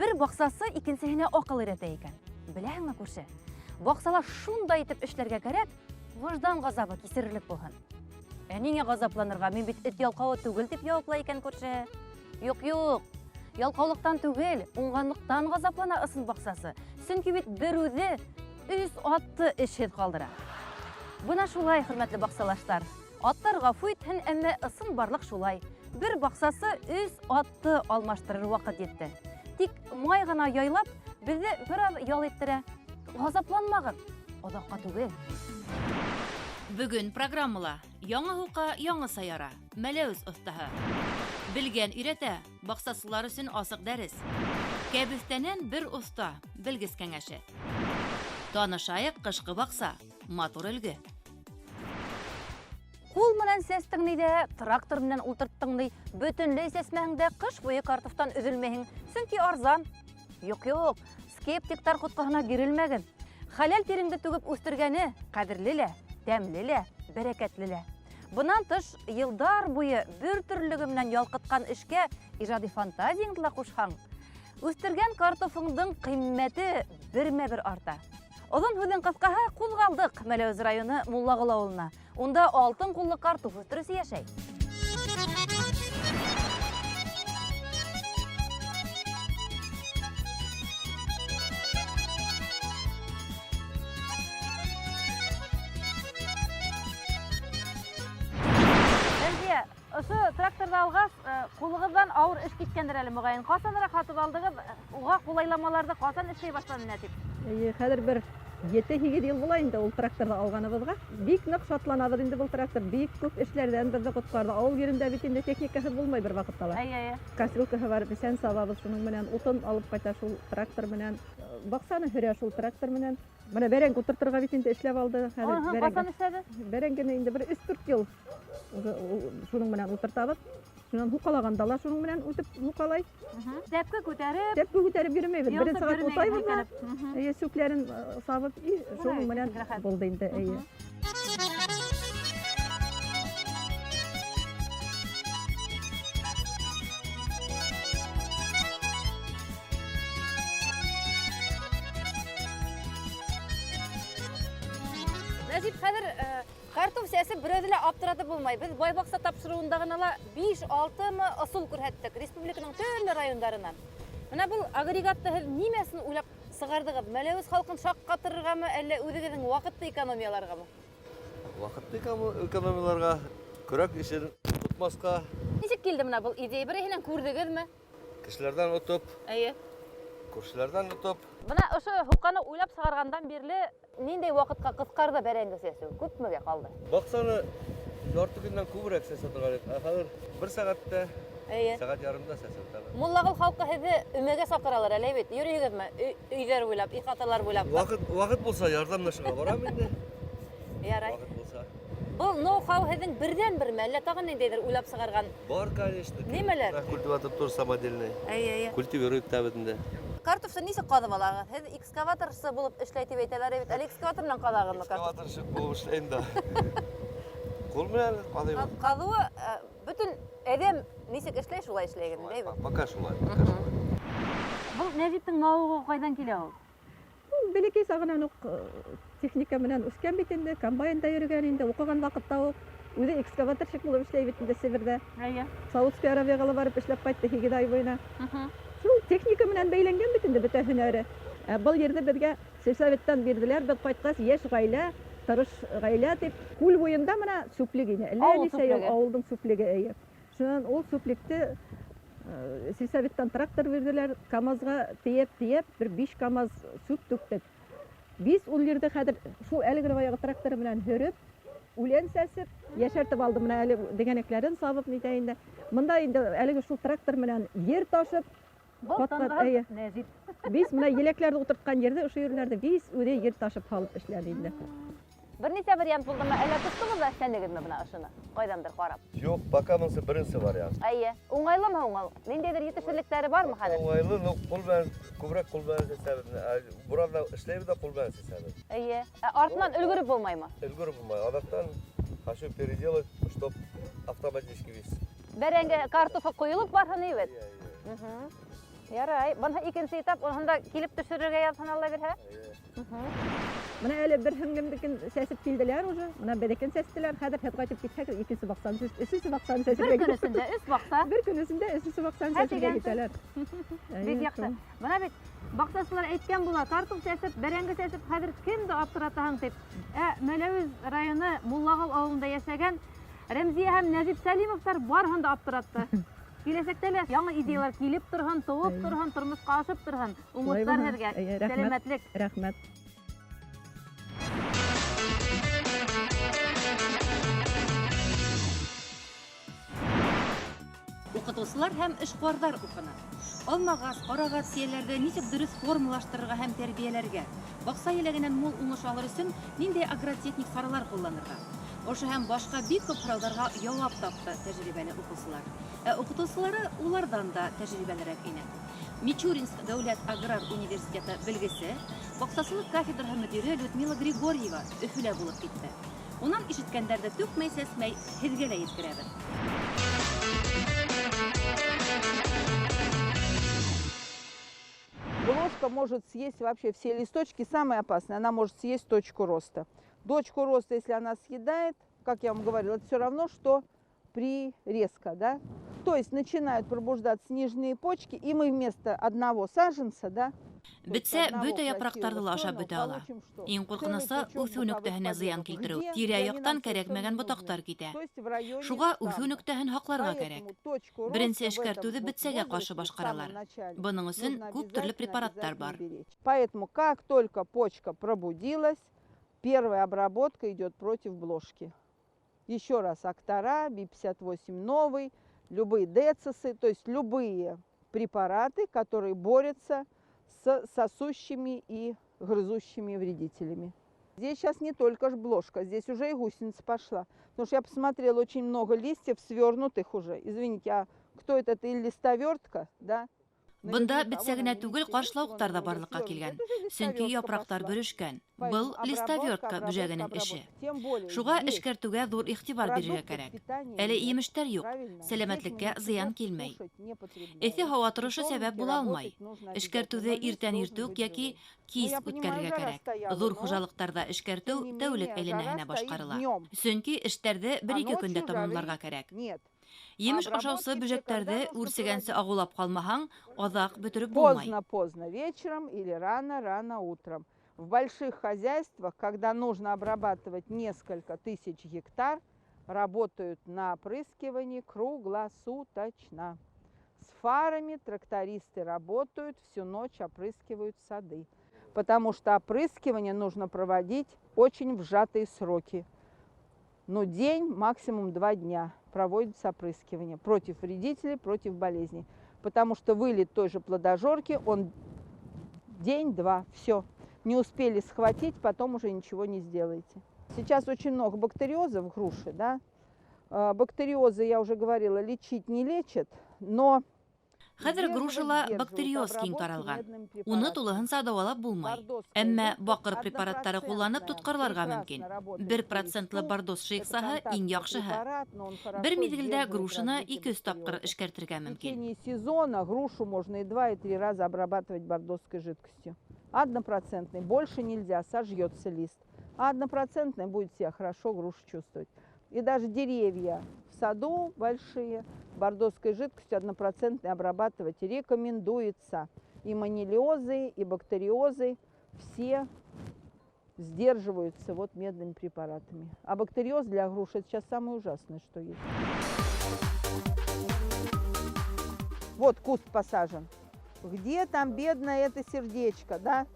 Бер баксасы икенсеһенә акыл өйрәтә икән. Беләһеңме, күрше? Баксала шундай итеп эшләргә кәрәк, выждан газабы кисерерлек булһын. Ә ниңә газапланырга? Мин бит эт ялкавы түгел, дип яуаплай икән күрше. Юк, юк. Ялкаулыктан түгел, уңганлыктан газаплана ысын баксасы. Чөнки бит бер үзе үз атты эшһез калдыра. Бына шулай, хөрмәтле баксалаштар. Атлар гафу итһен, әмма ысын барлык шулай. Бер баксасы үз атты алмаштырыр вакыт етте. Тик май гына яйлап, безне бераз ял иттерә. Газапланмагыз, озакка түгел. Бөгөн программала Яңа һука, яңы саяра. Мәләүз остаһы. Белгән өйрәтә, баксасылар өчен асык дәрес. Кәбестәнән бер оста, белгес кәңәше. Танышайык кышкы бакса, матур өлге. Кул менән сәстең ни дә, трактор менән ултырттың ни, бөтенләй сәсмәһең дә кыш буе картофтан өзелмәһең, чөнки арзан. Юк, юк, скептиктар коткыһына бирелмәгез. Хәләл тиреңде түгеп үстергәне кадерле лә, тәмле лә, бәрәкәтле лә. Бынан тыш, елдар буе бер төрлелеге менән ялкыткан эшкә ижади фантазияңде лә кушһаң, үстергән картофыңдың кыйммәте бермә-бер арта. Озын һүҙҙең ҡыҫҡаһы, ҡуҙғалдыҡ Мәләүез районы Муллағол ауылына. Унда алтын ҡуллы картоф үҫтереүсе йәшәй. Рәмзиә, ошо тракторҙы алғас, ҡулығыҙҙан ауыр эш киткәндер әле, моғайын. Ҡасаныраҡ һатып алдығыҙ? Уға ҡулайламаларҙы ҡасан эшләй башланы менә тип? Эйе, хәҙер бер 7-8 йыл була инде ул тракторҙы алғаныбыҙға. Бик ныҡ шатланабыҙ инде, был трактор бик күп эшләрҙән беҙҙе ҡотҡарҙы. Ауыл ерендә бит инде техникаһыҙ булмай бер ваҡытта ла. Эйе, эйе. Косилкаһы бар, бесән сабабыҙ шуның менән, утын алып ҡайта шул трактор менән, баҡсаны һөрә шул трактор менән. Бына бәрәңге ултыртырға бит инде эшләп алды. Хәҙер бәрәңге. Ҡасан эшләде? Бәрәңгене инде бер 3-4 йыл шуның менән ултыртабыҙ. Шунан һуҡалағанда ла шуның менән үтеп һуҡалай. Тәпке күтәреп, Тәпке күтәреп йөрөмәйбеҙ. Беренсе йылтып сәғәт йөрөмәйбеҙ утайбыҙ ла, һелкенеп. Эйе, сүпләрен сабып, и, шуның менән рәхәт. булды инде, эйе. Нәжип, хәҙер картоф сәсеп берәүҙе лә аптыратып булмай. Беҙ бай баҡса тапшырыуында ғына ла биш-алтымы ысул күрһәттек республиканың төрлө райондарынан. Бына был агрегатты һеҙ нимәсен уйлап сығарҙығыҙ? Мәләүез халҡын шаҡ ҡатырырғамы, әллә үҙегеҙҙең ваҡытты экономияларғамы? Ваҡытты экономияларға, көрәк эшен тотмасҡа. Нисек килде бына был идея? Береһенән күрҙегеҙме? Кешеләрҙән отоп. Эйе. Күршеләрҙән отоп. Бына ошо һуҡаны уйлап сығарғандан бирле ниндәй ваҡытҡа ҡыҫҡарҙы бәрәңге сәсеү? Күпмегә ҡалды? Баҡсаны ярты көндән күберәк сәсә торған ине. Ә хәҙер бер сәғәттә, сәғәт ярымда сәсә бөтәбеҙ. Муллағол халҡы һеҙҙе өмәгә саҡыралар әле бит. Йөрөйһөгөҙмө? Өйҙәр буйлап, ихаталар буйлап. Ваҡыт булса ярҙамлашырға барам инде. Ярай. Ваҡыт булса. Был ноу-хау һеҙҙең берҙән-берме, әллә тағы ниндәйҙер уйлап сығарған? Бар, конечно. Нимәләр? Менә культиватор тур самодельный. Эйе, эйе. Культивирует та бит инде. Картофты нисек ҡаҙып алағыҙ? Һеҙ экскаваторсы булып эшләй тип әйтәләр бит. Әле экскаватор менән ҡаҙағыҙмы картоф? Экскаваторщик булып эшләйем дә. Ҡул менән ҡаҙыйбыҙ. Ҡаҙыуы, бөтөн әҙәм нисек эшләй, шулай эшләй генә, әйбәт. Пока шулай, пока шулай. Был Нәжиптең мауығыуы ҡайҙан килә ул? Ул бәләкәй сағынан уҡ техника менән үҫкән бит инде, комбайнда йөрөгән инде, уҡыған ваҡытта уҡ үҙе экскаваторщик булып эшләй бит инде Себерҙә. Саудовская Аравияға ла барып эшләп ҡайтты 8 ай буйына. Шул техника менән бәйләнгән бит инде бөтә һөнәре. Был ерҙе беҙгә сельсоветтан бирҙеләр, беҙ ҡайтҡас йәш ғаилә, тырыш ғаилә тип күл буйында бына сүплек ине. Әллә Ауыл нисә йыл сүплеге. ауылдың сүплеге, эйе. Шунан ул сүплекте сельсоветтан трактор бирҙеләр, КАМАЗға тейәп-тейәп бер 5 КАМАЗ сүп түктек. Биз ул ерҙе хәҙер шул әлеге лә баяғы тракторы менән һөрөп, үлән сәсеп, йәшәртеп алды. Бына әле дегәнәкләрен сабып нитә инде. Бында инде әлеге шул трактор менән ер ташып, Был ҡат-ҡат, тынғыһыҙ эйе. Нәжип. Биз бына еләкләрҙе ултыртҡан ерҙе, ошо ерләрҙе биз үҙе ер ташып һалып эшләне инде. Бер нисә вариант булдымы, әллә тоттоғоҙ ҙа эшләнегеҙме бына ошоно? Ҡайҙандыр ҡарап. Юҡ, пока бынысы беренсе вариант. Эйе. Уңайлымы һуң ул? Ниндәйҙер етешһеҙлектәре бармы хәҙер? Уңайлы, но ҡул менән, күберәк ҡул менән сәсәбеҙ. Буранда эшләйбеҙ ҙә ҡул менән сәсәбеҙ. Эйе. Ә артынан өлгөрөп булмаймы? Өлгөрөп булмай. Аҙаҡтан хочу переделать, чтоб автоматически весь. Бәрәңге картофы ҡойолоп барһын бит. Эйе, эйе. Ярай, бына икенсе этап, уныһын да килеп төшөрөргә яҙһын, Алла бирһә. Менә әле бер һеңлемдекен сәсеп килделәр уже. Менә беҙҙекен сәстеләр. Хәҙер һеҙ ҡайтып китһәк, икенсе баҡсаны, өсөнсө баҡсаны Бер сәсергә көн эсендә өс баҡса. Бер көн эсендә өсөнсө баҡсаны Һә сәсергә тигәнсе. китәләр. Бик яҡшы. Бына бит баҡсасылар әйткән була, картуф сәсеп, бәрәңге сәсеп, хәҙер кемде аптыратаһың тип. Ә Мәләүез районы Муллағол ауылында йәшәгән Рәмзиә һәм Нәзип Сәлимовтар барыһын да аптыратты. Киләсәктә лә яңы идеялар килеп торһон, тыуып торһон, тормошҡа ашып торһон. Уңыштар булһын. һеҙгә. Эйе, рәхмәт. Сәләмәтлек. Рәхмәт. Уҡытыусылар һәм эшҡыуарҙар уҡыны. Алмағас, ҡарағас сейәләрҙе нисек дөрөҫ формалаштырырға һәм тәрбиәләргә? Баҡса еләгенән мул уңыш алыр өсөн ниндәй агротехник саралар ҡулланырға? Ошо һәм башҡа бик күп һорауҙарға яуап тапты тәжрибәле уҡыусылар. Ә уҡытыусылары уларҙан да тәжрибәлерәк ине. Мичуринск дәүләт аграр университеты белгесе, баҡсасылыҡ кафедраһы мөдире Людмила Григорьева Өфөлә булып китте. Унан ишеткәндәрҙе түкмәй-сәсмәй һеҙгә лә еткерәбеҙ. Блошка может съесть вообще все листочки. Самое опасное, она может съесть точку роста. Точку роста, если она съедает, как я вам говорила, это все равно, что прирезка, да? То есть начинают пробуждаться нижние почки, и мы вместо одного саженца, да, Бөтсә, бөтә япраҡтарҙы ла ашап бөтә ала. Иң ҡурҡынысы үҫеү нөктәһенә зыян килтереү. Тирә-яҡтан кәрәкмәгән ботаҡтар китә. Шуға үҫеү нөктәһен һаҡларға кәрәк. Беренсе эшкәртеүҙе бөтсәгә ҡаршы башҡаралар. Бының өсөн күп төрлө препараттар бар. Поэтому, как только почка пробудилась, первая обработка идет против блошки. Еще раз, Актара, Би-58 новый, любые децесы, то есть любые препараты, которые борются с сосущими и грызущими вредителями. Здесь сейчас не только ж блошка, здесь уже и гусеница пошла. Потому что я посмотрела, очень много листьев свернутых уже. Извините, а кто это? Это или листовертка, да? Бында бетсә генә түгел, ҡаршлауыҡтар да барлыҡҡа килгән. Сөнки япраҡтар бөрөшкән. Был листовертка бөжәгенең эше. Шуға эшкәртеүгә ҙур иғтибар бирергә кәрәк. Әле емештәр юҡ, сәләмәтлеккә зыян килмәй. Эҫе һауа торошо сәбәп була алмай. Эшкәртеүҙе иртән иртүк йәки кис үткәрергә кәрәк. Ҙур хужалыҡтарҙа эшкәртеү тәүлек әйләнәһенә башҡарыла. Сөнки эштәрҙе бер-ике көндә тамамларға кәрәк. Емеш ашаусы бөжәктәрҙе үрсегәнсе ағыулап ҡалмаһаң, аҙаҡ бөтөрөп булмай. Поздно-поздно вечером или рано-рано утром. В больших хозяйствах, когда нужно обрабатывать несколько тысяч гектар, работают на опрыскивании круглосуточно. С фарами трактористы работают, всю ночь опрыскивают сады. Потому что опрыскивание нужно проводить очень в сжатые сроки. Но день, максимум 2 дня проводится опрыскивание против вредителей, против болезней. Потому что вылет той же плодожорки, он день-два, все. Не успели схватить, потом уже ничего не сделаете. Сейчас очень много бактериозов в груши, да? Бактериозы, я уже говорила, лечить не лечат, но Хәҙер грушала бактериоз киң таралған. Уны тулыһынса дауалап булмай. Әммә баҡыр препараттары ҡулланып тотҡарларға мөмкин. Бер процентлы бордос шыйыҡсаһы иң яҡшыһы. Бер миҙгелдә грушаны 200 тапҡыр эшкәртергә В мөмкин. течение сезона грушу можно и 2, и 3 раза обрабатывать бордосской жидкостью. Однопроцентный. Больше нельзя, сожжется лист. А однопроцентный будет себя хорошо грушу чувствовать. И даже деревья в саду большие бордоской жидкостью однопроцентной обрабатывать рекомендуется. И монилиозы, и бактериозы все сдерживаются медными препаратами. А бактериоз для груши это сейчас самое ужасное, что есть. Вот куст посажен. Где там бедное это сердечко, да?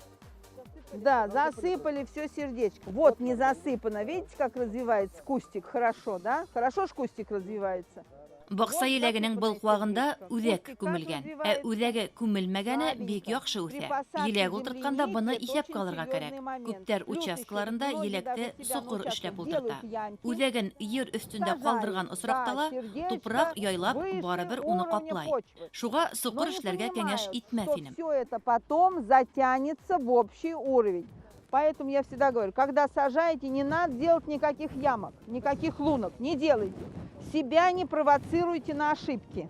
Да, засыпали все сердечко. Вот не засыпано. Видите, как развивается кустик? Хорошо, да? Хорошо ж кустик развивается. Баҡса еләгенең был ҡыуағында үҙәк күмелгән. Ә үҙәге күмелмәгәне бик яҡшы үҫә. Еләк ултыртҡанда быны иҫәпкә алырға кәрәк. Күптәр участкаларында еләкте соҡор эшләп ултырта. Үҙәген ер өҫтөндә ҡалдырған осраҡта ла тупраҡ яйлап барыбер уны ҡаплай. Шуға соҡор эшләргә кәңәш итмәҫ инем. Все это потом затянется в общий уровень. Поэтому я всегда говорю, когда сажаете, не надо делать никаких ямок, никаких лунок, не делайте. Себя не провоцируйте на ошибки.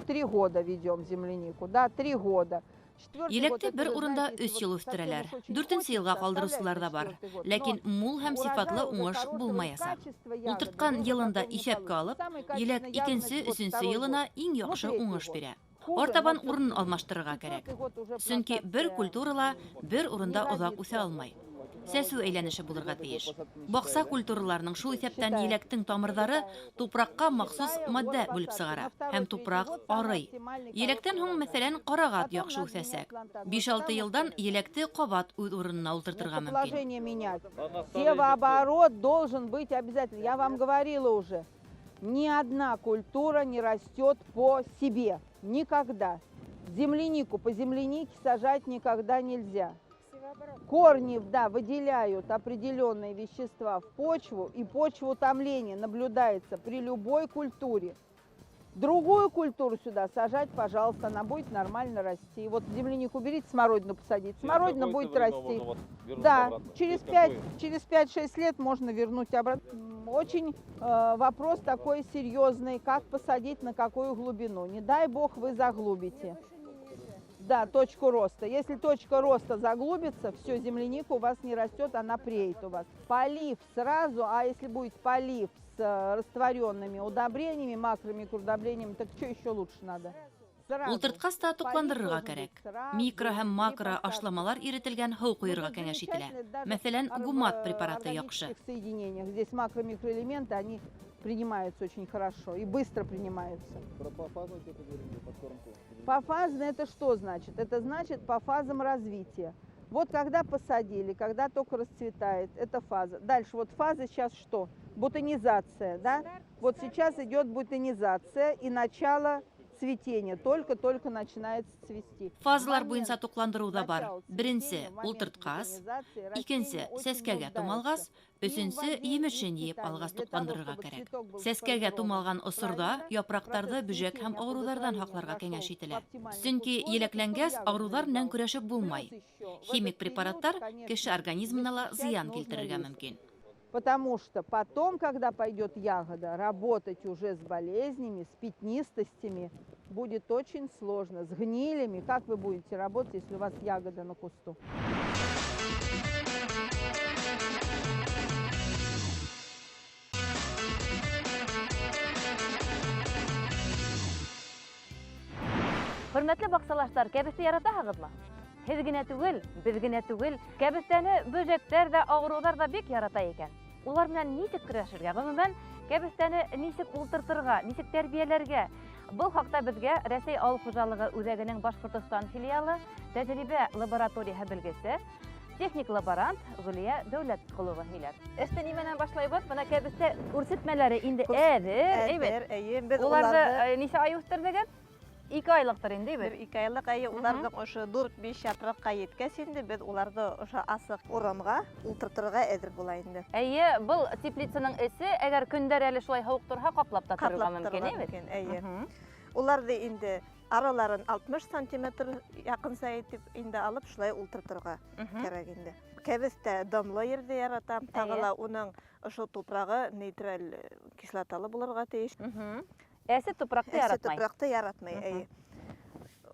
3 года ведем землянику, да, 3 года. Еләкте бер урында 3 йыл үҫтерәләр. 4-нсе йылға ҡалдырыусылар ҙа бар. Ләкин мул һәм сифатлы уңыш булмаясаҡ. Ултыртҡан йылында иҫәпкә алып, еләк 2-нсе, 3-нсе йылына иң яҡшы уңыш бирә. Артабан урынын алмаштырырға кәрәк. Сөнки бер культурала бер урында оҙаҡ үҫә алмай. Сәсеү әйләнеше булырға тейеш. Баҡса культураларының шул иҫәптән еләктең тамырҙары тупраҡҡа махсус матдә бүлеп сығара һәм тупраҡ арый. Еләктән һуң, мәҫәлән, ҡарағат яҡшы үҫәсәк. 5-6 йылдан еләкте ҡабат үҙ урынына ултыртырға мөмкин. Севооборот должен быть обязательно. Я вам говорила уже, ни одна культура не растет по себе. Никогда. Землянику по землянике сажать никогда нельзя. Корни, да, выделяют определенные вещества в почву, и почвоутомление наблюдается при любой культуре. Другую культуру сюда сажать, пожалуйста, она будет нормально расти. Вот землянику берите, смородину посадить, смородина будет расти. Да, через 5-6 лет можно вернуть обратно. Очень вопрос такой серьезный, как посадить, на какую глубину. Не дай бог вы заглубите. Да, точку роста. Если точка роста заглубится, все, земляника у вас не растет, она преет у вас. Полив сразу, а если будет полив с растворенными удобрениями, макро-микроудобрениями, так что еще лучше надо? Ултыртҡас та туҡландырырға кәрәк. Микро һәм макро ашламалар иретелгән һыу ҡуйырға кәңәш ителә. Мәҫәлән, гумат препараты яҡшы. Здесь макро-микроэлементы, они принимаются очень хорошо и быстро принимаются. Про пофазно что-то говорили, подкормку. Пофазно это что значит? Это значит по фазам развития. Вот когда посадили, когда только расцветает, это фаза. Дальше вот фаза сейчас что? Бутонизация, да? Вот сейчас идет бутонизация и начало цветения, только-только начинает цвести. Фазалар буйынса туҡландырыу ҙа бар. Беренсе ултыртҡас, икенсе сәскәгә тумалғас, өсөнсө емешен йыйып алғас туҡландырырға кәрәк. Сәскәгә тумалған осорҙа япраҡтарҙы бөжәк һәм ауырыуҙарҙан һаҡларға кәңәш ителә. Сөнки еләкләнгәс ауырыуҙар менән көрәшеп булмай. Химик препараттар кеше организмына ла зыян килтерергә мөмкин. Потому что потом, когда пойдет ягода, работать уже с болезнями, с пятнистостями будет очень сложно. С гнилями, как вы будете работать, если у вас ягода на кусту? Хөрмәтле баҡсалаштар, кәбеҫте яратаһығыҙмы? Һеҙ генә түгел, беҙ генә түгел, кәбеҫтәне бөжәктәр ҙә, ауырыуҙар ҙа бик ярата икән. Улар менән нисек көрәшергә, ғөмүмән, кәбеҫтәне нисек ултыртырға, нисек тәрбиәләргә? Был хаҡта беҙгә Рәсәй ауыл хужалығы үҙәгенең Башҡортостан филиалы тәжрибә лабораторияһы белгесе, техник лаборант Гөлиә Дәүләтҡолова һөйләр. Эште нимәнән башлайбыҙ? Бына кәбеҫтә үрсетмәләре инде әҙер, әйбәт. Әҙер, беҙ уларҙы нисә ай үҫтерҙегеҙ? 2 айлыҡтыр инде, бит? 2 айлыҡ, әйе, уларҙың ошо 4-5 япраҡҡа еткәс инде беҙ уларҙы ошо асыҡ урамға ултыртырға әҙер була инде. Әйе, был теплицаның эсе, әгәр көндәр әле шулай һыуыҡ торһа, ҡаплап та торорға мөмкин, әйе бит? Әйе. Уларҙы инде араларын 60 сантиметр яҡынса итеп инде алып шулай ултыртырға кәрәк инде. Кәбеҫтә дымлы ерҙе ярата, тағы ла уның ошо тупрағы нейтраль кислоталы булырға тейеш. Әсе тупраҡты яратмай. Әсе тупраҡты яратмай, әйе.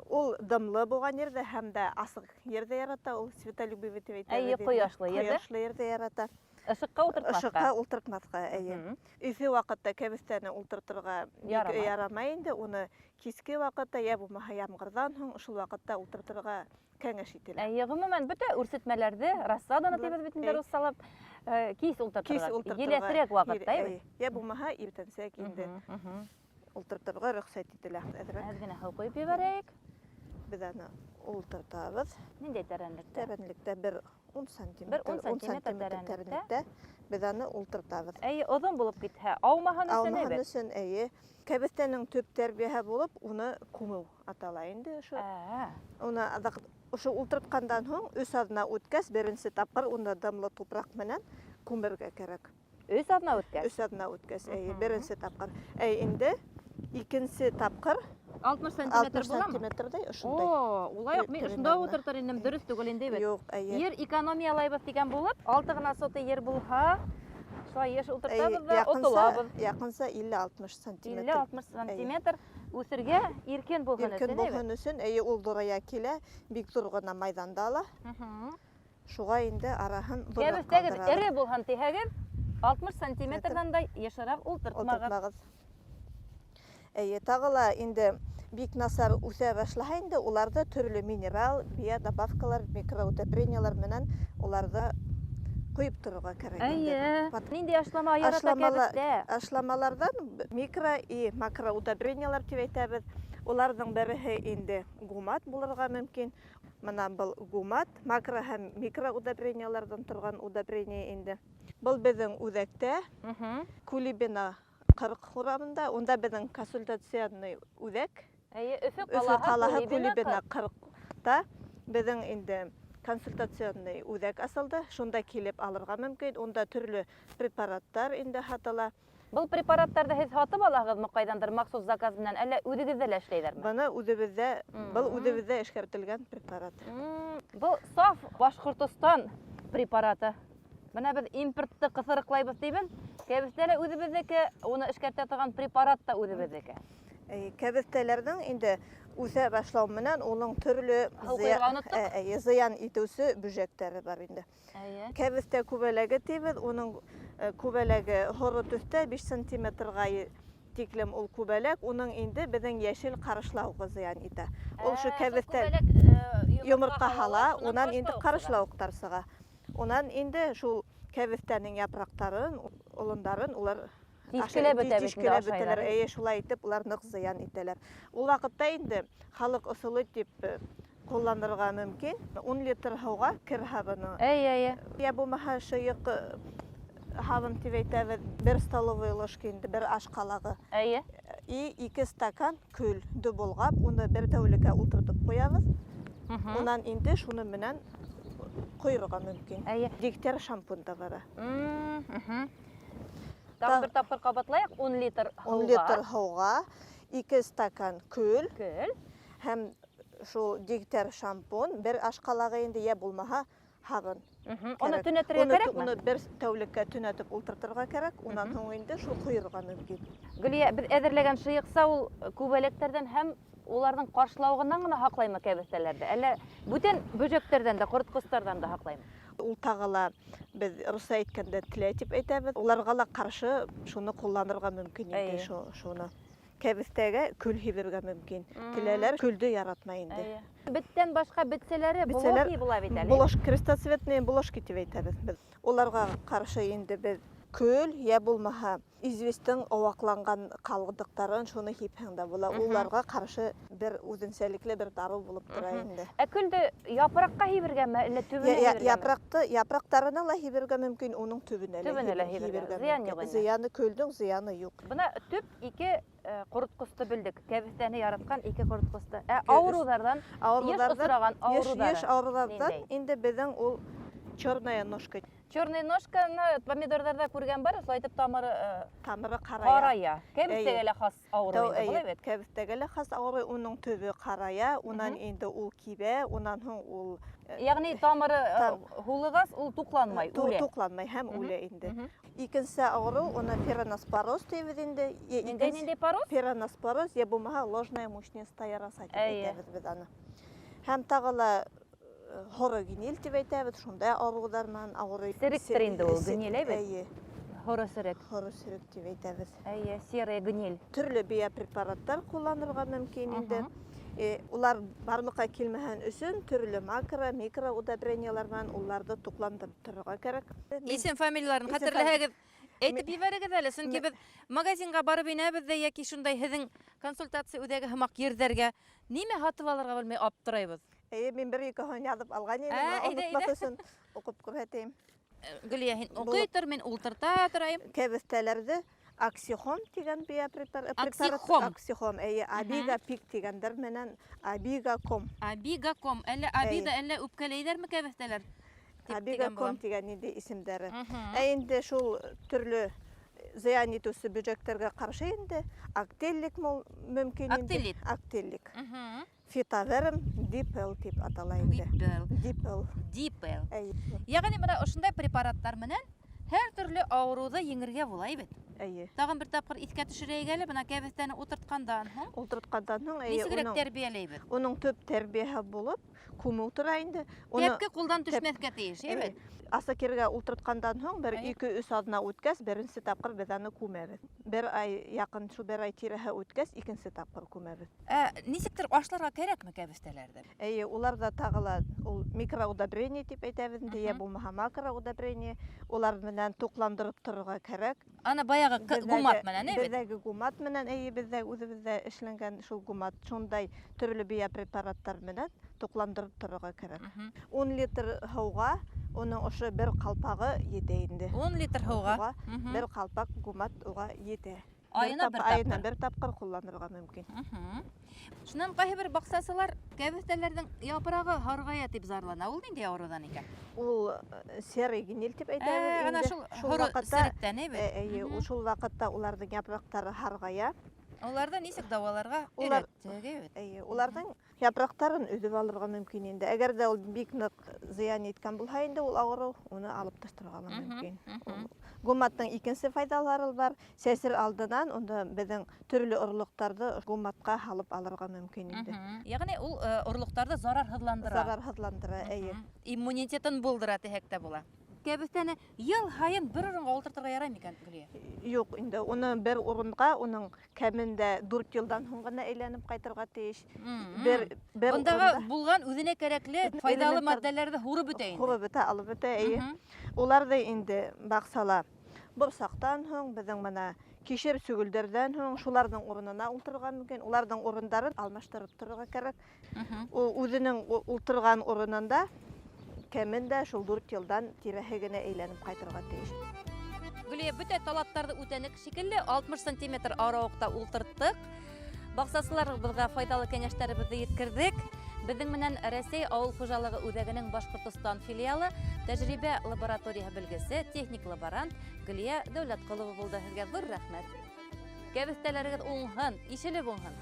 Ул дымлы булған ерҙә һәм дә асыҡ ерҙә ярата, ул светолюбивый тип әйтәбеҙ. Әйе, ҡояшлы ерҙә. Ҡояшлы ерҙә ярата. Ышыҡҡа ултыртмаҫҡа. Ышыҡҡа ултыртмаҫҡа, әйе. Эҫе ваҡытта кәбеҫтәне ултыртырға ярамай инде, уны киске ваҡытта, йә булмаһа ямғырҙан һуң шул ваҡытта ултыртырға кәңәш ителә. Әйе, ғөмүмән, бөтә үрсетмәләрҙе, рассаданы тибеҙ бит инде руссалап, кис ултыртырға. Еләҫерәк ваҡытта, әйе. Йә булмаһа иртәнсәк инде. Ултыртырға рөхсәт ителә. Әҙерәк. Әҙ генә һыу ҡойоп ебәрәйек. Беҙ аны ултыртабыҙ. Ниндәй тәрәнлектә? Тәрәнлектә бер 10 сантиметр. Бер 10 сантиметр тәрәнлектә беҙ аны ултыртабыҙ. Әйе, оҙон булып китһә, аумаһын өсөн әйбәт. Аумаһын өсөн, әйе. Кәбеҫтәнең төп тәрбиәһе булып, уны күмеү атала инде ошо. Уны аҙаҡ ошо ултыртҡандан һуң 3 аҙна үткәс, беренсе тапҡыр уны дымлы тупраҡ менән күмергә кәрәк. 3 аҙна үткәс? 3 аҙна үткәс, әйе, беренсе тапҡыр. Әй, инде икенсе тапҡыр 60 сантиметр буламы? 60 сантиметрҙәй ошондай. О, улай уҡ мин ошонда ултыртыр инем, дөрөҫ түгел инде бит. Юҡ, әйе. Ер экономиялайбыҙ тигән булып, 6 ғына соты ер булһа, шулай еш ултыртабыҙ да, отолабыҙ. Яҡынса 50-60 сантиметр. 50-60 сантиметр. Үҫергә иркен булһын Иркен өсөн, булһын өсөн, әйе, ул ҙурая килә, бик ҙур ғына майҙанды ала. Шуға инде араһын ҙурыраҡ Кәбеҫтәгеҙ ҡалдырабыҙ. эре булһын тиһәгеҙ, 60 сантиметрҙан да йышыраҡ ултыртмағыҙ. Ултыртмағыҙ. Әйе, тағы ла инде бик насар үҫә башлаһа инде, уларҙы төрлө минерал, биодобавкалар, микроудобрениялар менән уларҙы ҡуйып торорға кәрәк инде. Әйе. Ниндәй ашлама ярата кәбеҫтә? Ашламаларҙан микро и макроудобрениялар тип әйтәбеҙ. Уларҙың береһе инде гумат булырға мөмкин. Мына был гумат, макро һәм микроудобренияларҙан торған удобрение инде. Был беҙҙең үҙәктә, Кулибина 40 урамында, унда беҙҙең консультационный үҙәк. Әйе, Өфө Өфө ҡалаһы, ҡалаһы Кулибина Кулибина 40. 40-та беҙҙең инде консультационный үҙәк асылды. Шунда килеп алырға мөмкин. Унда төрлө препараттар инде һатыла. Был препараттарҙы һеҙ һатып алаһығыҙмы ҡайҙандыр махсус заказ менән, әллә үҙегеҙҙә лә эшләйҙәрме? Быны үҙебеҙҙә, был үҙебеҙҙә эшкәртелгән препарат. Был саф Башҡортостан препараты. Бына беҙ импортты ҡыҫырыҡлайбыҙ тибеҙ. Кәбеҫтә лә үҙебеҙҙеке, уны эшкәртә торған препарат та үҙебеҙҙеке. Кәбеҫтәләрҙең инде үҫә башлау менән уның төрлө Һыу ҡуйырға оноттоҡ. Зыян итеүсе бөжәктәре бар инде. Кәбеҫтә күбәләге тибеҙ, уның күбәләге һоро төҫтә 5 сантиметрға тиклем ул күбәләк, уның инде беҙҙең йәшел ҡарышлауға зыян итә. Ул шул Шул кәбеҫтә күбәләк йомортҡа йомортҡа һала, һала, унан шунан инде ҡарышлауыҡ сыға. ҡарышлауыҡтар сыға. Унан инде шул кәбеҫтәнең япраҡтарын, олондарын улар Тишкеләп бөтә бит инде тишкеләп ашайҙар. бөтәләр. Эйе, шулай итеп улар ныҡ зыян итәләр. Ул ваҡытта инде халыҡ ысулы тип ҡулланырға мөмкин. 10 литр һыуға кер һабыны. Эйе, эйе. Йә булмаһа шыйыҡ һабын тип әйтәбеҙ, бер столовый ложка инде, бер аш ҡалағы. И 2 стакан көл болғап, уны бер тәүлеккә ултыртып ҡуябыҙ. Унан инде шуны менән ҡойорға мөмкин. Дегтяр шампунь да бара. Тағы бер тапҡыр ҡабатлайыҡ, 10 литр 10 һыуға. литр һыуға, 2 стакан көл. Көл. Һәм шул дегтяр шампунь, бер аш ҡалағы инде, йә булмаһа һабын. Уны Кәрәк. төнәтергә кәрәкме? Уны бер тәүлеккә төнәтеп ултыртырға кәрәк, унан һуң инде шул ҡойорға мөмкин. Гөлиә, беҙ әҙерләгән шыйыҡса ул күбәләктәрҙән һәм уларҙың ҡаршылауығынан ғына һаҡлаймы кәбеҫтәләрҙе, әллә бүтән бөжәктәрҙән дә, ҡортҡостарҙан да һаҡлаймы? Ул тағы ла беҙ русса әйткәндә тлә тип әйтәбеҙ. Уларға ла ҡаршы шуны ҡулланырға мөмкин инде, шуны. Кәбеҫтәгә көл һибергә мөмкин. Теләләр көлдө яратмай инде. Беттән башҡа бетсәләре Бетсәләр блоки була бит әле. Блош, крестоцветные блошки тип әйтәбеҙ беҙ. Уларға ҡаршы инде беҙ көл, йә булмаһа известең оваҡланған ҡалдыҡтарын шуны һипһәң дә була. Уларға ҡаршы бер үҙенсәлекле бер дарыу булып тора инде. Ә көлдө япраҡҡа һибергәме, әллә төбөнә һибергәме? Япраҡтарына ла һибергә мөмкин, уның төбөнә лә Төбөнә лә һибергә. һибергә Зыян мөмкин. юҡ инде. Зыяны, көлдөң зыяны юҡ. Бына төп ике ҡоротҡосто белдек. Кәбеҫтәне яратҡан ике ҡоротҡосто. Ә ауырыуҙарҙан, йыш осраған ауырыуҙары Йыш ауырыуҙарҙан ниндәй? инде беҙҙең ул черная ножка. Черная ножканы помидорҙарҙа күргән бар, шулай итеп тамыры Тамыры ҡарая. ҡарая. Кәбеҫтәгә Эйе. лә хас ауырыу инде, былай бит? Кәбеҫтәгә лә хас ауырыу, уның төбө ҡарая, унан инде ул кибә, унан һуң ул Ягъни тамыры һулығас, ул туҡланмай, үлә. Туҡланмай һәм үлә инде. Икенсе ауырыу, уны пероноспороз тибеҙ инде. Ниндәй, ниндәй пороз? Пероноспороз, йә булмаһа ложная мучнистая роса тип әйтәбеҙ беҙ аны. Һәм тағы ла һоро гниль тип әйтәбеҙ, шундай ауырыуҙар менән ауырый. Серектер инде ул, гниль, әйбәт? Эйе. Һоро серек. Һоро серек тип әйтәбеҙ. Эйе, серая гниль. Төрлө биопрепараттар ҡулланырға мөмкин инде. Улар барлыҡҡа килмәһен өсөн төрлө макро, микро удобрениялар менән уларҙы туҡландырып торорға кәрәк. Исем фамилияларын Исем хәтерләһәгеҙ, әйтеп ебәрегеҙ әле, сөнки беҙ магазинға барып инәбеҙ ҙә йәки шундай һеҙҙең консультация үҙәге һымаҡ ерҙәргә нимә һатып алырға белмәй аптырайбыҙ. Эйе, мин бер ике һын яҙып алған инем, Әйҙә, онотмаҫ әйҙә. өсөн уҡып күрһәтәйем. Гөлиә, һин уҡый тор, мин ултырта торайым. Кәбеҫтәләрҙе Оксихом тигән биопрепарат. Оксихом. Оксихом, эйе, Абига пик тигәндәр менән Абигаком. Абигаком, әллә Абида, әллә үпкәләйҙәрме кәбеҫтәләр? Тип Абигаком тигән була. тигән инде исемдәре. Ә инде шул төрлө зыян итеүсе бөжәктәргә ҡаршы инде актеллик мөмкин инде. Актеллит. Актеллик. Фитоверм дипел тип атала инде. Дипел. Дипел. Дипел. Әйе. Ягъни бына ошондай препараттар менән һәр төрлө ауырыуҙы еңергә була бит. Әйе. Тағын бер тапҡыр иҫкә төшөрәйек әле, бына кәбеҫтәне ултыртҡандан һуң. Ултыртҡандан һуң, әйе, Нисегерәк тәрбиәләйбеҙ? Уның төп тәрбиәһе булып күмеү тора инде. Уны Тәпке ҡулдан төшмәҫкә тейеш, әйбәт? Асыҡ ергә ултыртҡандан һуң бер ике-өс аҙна үткәс, беренсе тапҡыр беҙ аны күмәбеҙ. Бер ай яҡын, шул бер ай тирәһе үткәс, икенсе тапҡыр күмәбеҙ. Ә нисектер ашларға кәрәкме кәбеҫтәләрҙе? Эйе, улар ҙа тағы ла ул микроудобрение тип әйтәбеҙ инде, йә булмаһа макроудобрение, улар менән туҡландырып торорға кәрәк. Ана баяғы гумат менән, әйбәт? Беҙҙәге гумат менән, эйе, беҙҙә үҙебеҙҙә эшләнгән шул гумат, шундай төрлө биопрепараттар менән туҡландырып торорға кәрәк. 10 литр һыуға уның ошо бер ҡалпағы етә инде. 10 литр һыуға? Һыуға бер ҡалпаҡ гумат уға етә. Айына бер Айына тапҡыр. бер тапҡыр ҡулланырға мөмкин. Шунан ҡайһы бер баҡсасылар кәбеҫтәләрҙең япрағы һарғая тип зарлана. Ул ниндәй ауырыуҙан икән? Ул серый гниль тип әйтәбеҙ Ана инде. шул Шул һоро ваҡытта, серектән, әйбәт? Эйе, шул ваҡытта уларҙың япраҡтары һарғая. Уларҙы нисек дауаларға өйрәттек, әйбәт? Эйе, уларҙың япраҡтарын өҙөп алырға мөмкин инде. Әгәр ҙә ул бик ныҡ зыян иткән булһа инде ул ауырыу, уны алып ташларға ла мөмкин. Ул гуматтың икенсе файҙалары бар. Сәсер алдынан унда беҙҙең төрлө орлоҡтарҙы гуматҡа һалып алырға мөмкин инде. Йәғни ул орлоҡтарҙы зарарһыҙландыра. Зарарһыҙландыра, эйе. Иммунитетын булдыра тиһәк тә була. Кәбеҫтәне йыл һайын бер урынға ултыртырға ярай микән, Гөлиә? Юҡ, инде уны бер урынға, уның кәмендә 4 йылдан һуң ғына әйләнеп ҡайтырға тейеш. Бер Бындағы урында булған үҙенә кәрәкле Үҙенә файҙалы элементтар матдәләрҙе һурып бөтә инде. Һурып бөтә, алып бөтә, эйе. Уларҙы инде баҡсала борсаҡтан һуң, беҙҙең бына кишер сөгөлдөрҙән һуң, шуларҙың урынына ултырырға мөмкин. Уларҙың урындарын алмаштырып торорға кәрәк. Ул үҙенең ултырған урынында кәмендә шул 4 йылдан тирәһе генә әйләнеп ҡайтырға тейеш. Гөлиә, бөтә талаптарҙы үтәнек шикелле, 60 сантиметр арауыҡта ултырттыҡ. Баҡсасыларыбыҙға файҙалы кәңәштәребеҙҙе еткерҙек. Беҙҙең менән Рәсәй Ауыл хужалығы үҙәгенең Башҡортостан филиалы тәжрибә лабораторияһы белгесе, техник лаборант Гөлиә Дәүләтҡолова булды. Һеҙгә ҙур рәхмәт. Кәбеҫтәләрегеҙ уңһын, ишелеп уңһын.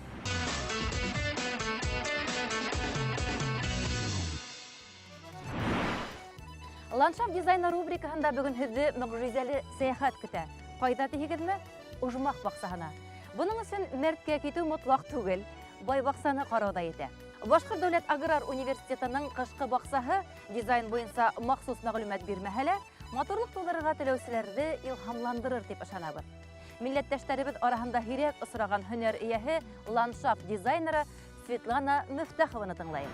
Ландшафт дизайны рубрикаһында бөгөн һеҙҙе мөғжизәле сәйәхәт көтә. Ҡайҙа тиһегеҙме? Ожмах баҡсаһына. Бының өсөн мәрткә китеү мотлаҡ түгел, бай баҡсаны ҡарау ҙа етә. Башҡорт дәүләт аграр университетының ҡышҡы баҡсаһы дизайн буйынса махсус мәғлүмәт бирмәһә лә, матурлыҡ тыуҙырырға теләүселәрҙе илһамландырыр тип ышанабыҙ. Милләттәштәребеҙ араһында һирәк осраған һөнәр эйәһе ландшафт дизайнеры Светлана Мөфтәхованы тыңлайыҡ.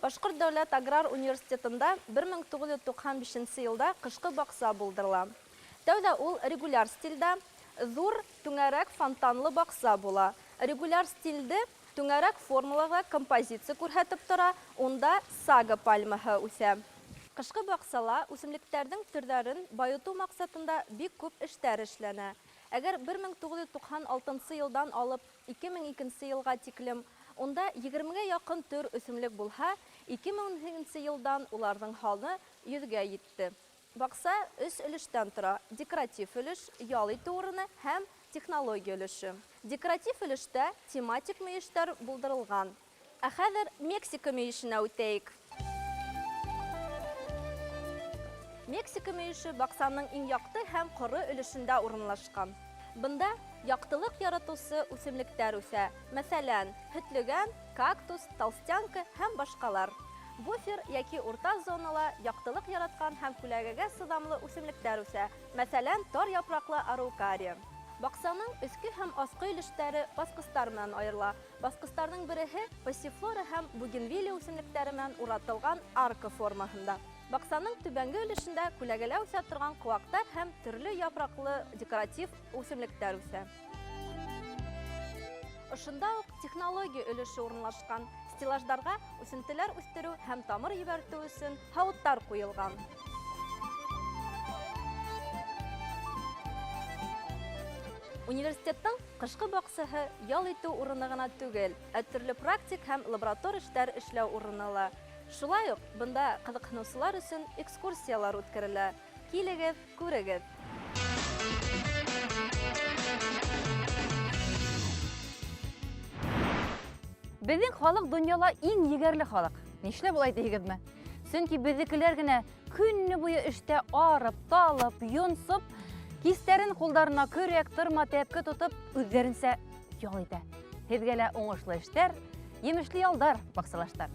Башҡорт дәүләт аграр университетында бер мең туғыҙ йөҙ туҡһан бишенсе йылда ҡышҡы баҡса булдырыла. Тәүҙә ул регуляр стилдә ҙур түңәрәк фонтанлы баҡса була. Регуляр стилде түңәрәк формалағы композиция күрһәтеп тора, унда сага пальмаһы үҫә. Ҡышҡы баҡсала үҫемлектәрҙең төрҙәрен байытыу маҡсатында бик күп эштәр эшләнә. Әгәр бер мең туғыҙ йөҙ туҡһан алтынсы йылдан алып ике мең икенсе йылға тиклем унда егермегә яҡын төр үҫемлек булһа, ике мең унһигеҙенсе йылдан уларҙың һаны йөҙгә етте. Баҡса өс өлөштән тора: декоратив өлөш, ял итеү урыны һәм технология өлөшө. Декоратив өлөштә тематик мөйөштәр булдырылған. Ә хәҙер Мексика мөйөшөнә үтәйек. Мексика мөйөшө баҡсаның иң яҡты һәм ҡоро өлөшөндә урынлашҡан. Бында яҡтылыҡ яратыусы үҫемлектәр үҫә. Мәҫәлән, һөтлөгән, кактус, толстянка һәм башҡалар. Буфер йәки урта зонала яҡтылыҡ яратҡан һәм күләгәгә сыҙамлы үҫемлектәр үҫә. Мәҫәлән, тар япраҡлы араукария. Баҡсаның өҫкө һәм аҫҡы өлөштәре баҫҡыстар менән айырыла. Баҫҡыстарҙың береһе пассифлора һәм бугенвилия үҫемлектәре менән уратылған арка формаһында. Баҡсаның түбәнге өлөшөндә күләгәлә үҫә торған ҡыуаҡтар һәм төрлө япраҡлы декоратив үҫемлектәр үҫә. Ошонда уҡ технология өлөшө урынлашҡан. Стеллаждарға үҫентеләр үҫтереү һәм тамыр ебәртеү өсөн һауыттар ҡуйылған. Университеттың ҡышҡы баҡсаһы ял итеү урыны ғына түгел, ә төрлө практик һәм лаборатор эштәр эшләү урыны ла. Шулай уҡ бында ҡыҙыҡһыныусылар өсөн экскурсиялар үткәрелә. Килегеҙ, күрегеҙ. Беҙҙең халыҡ донъяла иң егәрле халыҡ. Нишләп улай тиһегеҙме? Сөнки беҙҙекеләр генә көнө буйы эштә арып, талып, йонсоп, кистәрен ҡулдарына көрәк, тырма, тәпке тотоп, үҙҙәренсә ял итә. Һеҙгә лә уңышлы эштәр, емешле ялдар, баҡсалаштар.